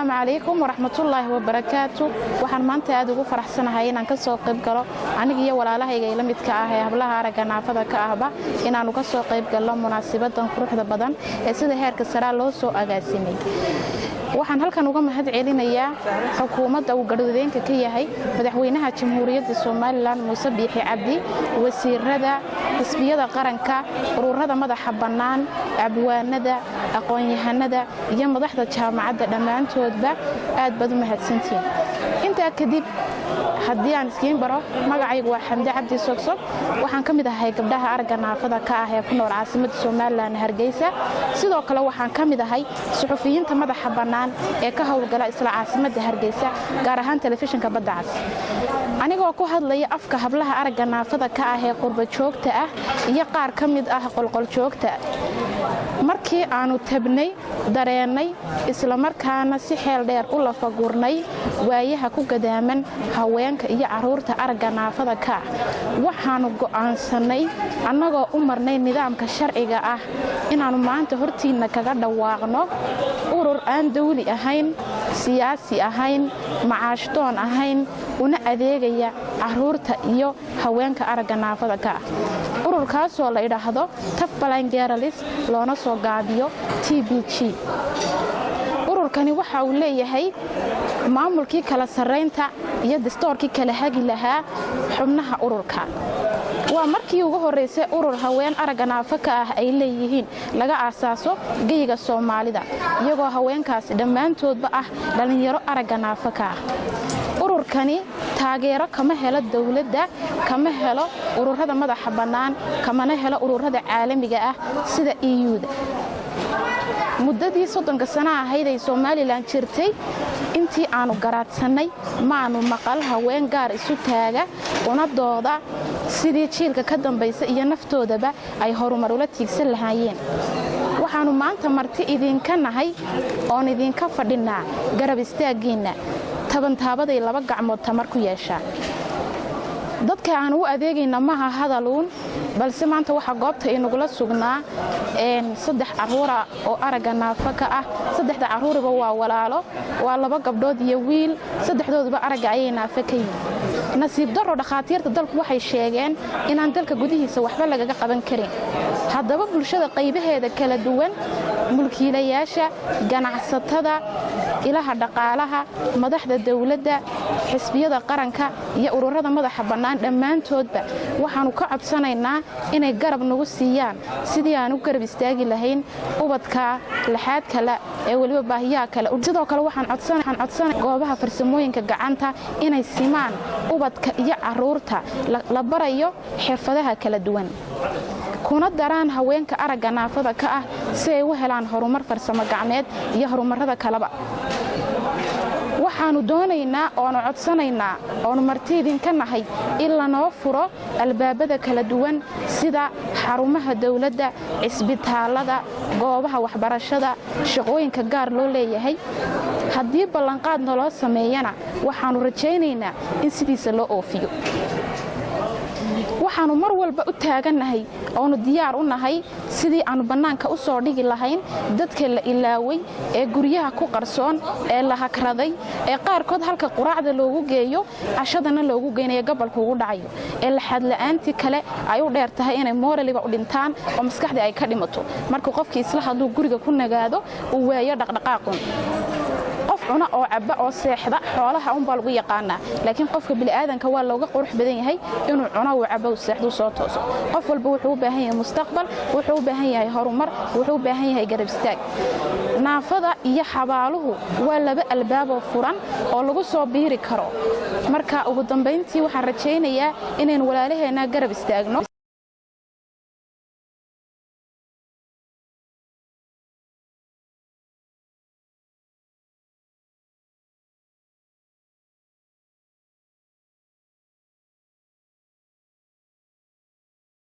Asalaamu calaykum waraxmatullaahi wabarakaatu. Waxaan maanta aad ugu faraxsanahay inaan ka soo qayb galo, aniga iyo walaalahayga ila midka ah ee hablaha aragga naafada ka ahba, inaannu ka soo qayb galno munaasibadan quruxda badan ee sida heerka saraa loo soo agaasimay. Waxaan halkan uga mahad celinayaa xukuumadda uu garwadeenka ka yahay Madaxweynaha Jamhuuriyadda Somaliland Muuse Biixi Cabdi, wasiirada, xisbiyada qaranka, ururada madaxa bannaan, abwaanada, aqoon-yahanada iyo madaxda jaamacadda. Dhammaantoodba aad baad u mahadsantihiin. Intaa kadib, haddii aan iskiin baro, magacaygu waa Xamde Cabdi Sogsog. Waxaan ka mid ahay gabdhaha aragga naafada ka ah ee ku nool caasimadda Somaliland, Hargeysa. Sidoo kale waxaan ka mid ahay suxufiyiinta madaxa bannaan ee ka howlgala isla caasimadda Hargeysa, gaar ahaan Telefishinka Badda Cas. Anigoo ku hadlaya afka hablaha aragga naafada ka ah ee qurba joogta ah iyo qaar ka mid ah qolqoljoogta, markii aanu tabnay, dareennay, islamarkaana si xeel dheer u lafagurnay waayaha ku gadaaman haweenka iyo carruurta aragga naafada ka ah, waxaannu go'aansannay, annagoo u marnay nidaamka sharciga ah, inaannu maanta hortiinna kaga dhawaaqno urur aan dawli ahayn, siyaasi ahayn, macaashdoon ahayn, una adeegaya carruurta iyo haweenka aragga naafada ka ah, ururkaasoo la idhaahdo Tough Blind Girls, loona soo gaabiyo TBG. Ururkani waxa uu leeyahay maamulkii kala sarraynta iyo dastoorkii kala hagi lahaa xubnaha ururka. Waa markii ugu horraysay urur haween aragga naafo ka ah ay leeyihiin laga aasaaso geyiga Soomaalida, iyagoo haweenkaasi dhammaantoodba ah dhallinyaro aragga naafo ka ah. Ururkani taageero kama helo dowladda, kama helo ururada madaxa bannaan, kamana helo ururada caalamiga ah sida EU-da. Muddadii 30-ka sano ahayd ay Somaliland jirtay, intii aanu garaadsannay, maanu maqal haween gaar isu taaga una dooda sidii jiilka ka dambaysa iyo naftoodaba ay horumar ula tiigsan lahaayeen. Waxaannu maanta marti idinka nahay oon idinka fadhinnaa garab istaaggiinna. Tabantaabaday laba gacmood tamar ku yeeshaa. Dadka aan u adeegayna maha hadaluun, balse maanta waxaa goobta inagula sugnaa saddex caruura oo aragga naafo ka ah. Saddexda caruuriba waa walaalo, waa laba gabdhood iyo wiil. Saddexdooduba aragga ayay naafo ka yihiin. Nasiib darro, dhakhaatiirta dalku waxay sheegeen inaan dalka gudihiisa waxba lagaga qaban karin. Haddaba bulshada qaybaheeda kala duwan, mulkiilayaasha, ganacsatada, ilaha dhaqaalaha, madaxda dowladda, xisbiyada qaranka iyo ururada madaxa bannaan, dhammaantoodba waxaannu ka codsanaynaa inay garab nagu siiyaan sidii aan u garab istaagi lahayn ubadka laxaad kale ee weliba baahiyaha kale. Sidoo kale waxaan codsanay goobaha farsamooyinka gacanta inay simaan ubadka iyo caruurta la barayo xirfadaha kala duwan, kuna daraan haweenka aragga naafada ka ah, si ay u helaan horumar farsamo gacmeed iyo horumarrada kaleba. Waxaannu doonaynaa oonu codsanaynaa oonu marti idinka nahay in lanoo furo albaabada kala duwan, sida xarumaha dowladda, cisbitaalada, goobaha waxbarashada, shaqooyinka gaar loo leeyahay. Haddii ballanqaad naloo sameeyana, waxaannu rajaynaynaa in sidiisa loo oofiyo. Waxaannu mar walba u taagannahay oonu diyaar u nahay sidii aannu bannaanka u soo dhigi lahayn dadka la ilaaway ee guryaha ku qarsoon, ee la hagraday, ee qaarkood halka quraacda loogu geeyo cashadana loogu geynayo gobolka ugu dhacayo, ee laxaadla'aantii kale ay u dheer tahay inay morally-ba u dhintaan oo maskaxdii ay ka dhimato. Markuu qofkii isla hadluu guriga ku nagaado, uu waayo dhaqdhaqaaqun. Qof cuna oo cabba oo seexda xoolaha unbaa lagu yaqaanaa, laakiin qofka bini'aadanka waa looga qurux badan yahay inuu cuno, uu cabbo, uu seexdo, soo tooso. Qof walba wuxuu u baahan yahay mustaqbal, wuxuu u baahan yahay horumar, wuxuu u baahan yahay garab istaag. Naafada iyo xabaaluhu waa laba albaaboo furan oo lagu soo biiri karo. Marka ugu dambayntii waxaan rajaynayaa inaynu walaalaheenna garab istaagno.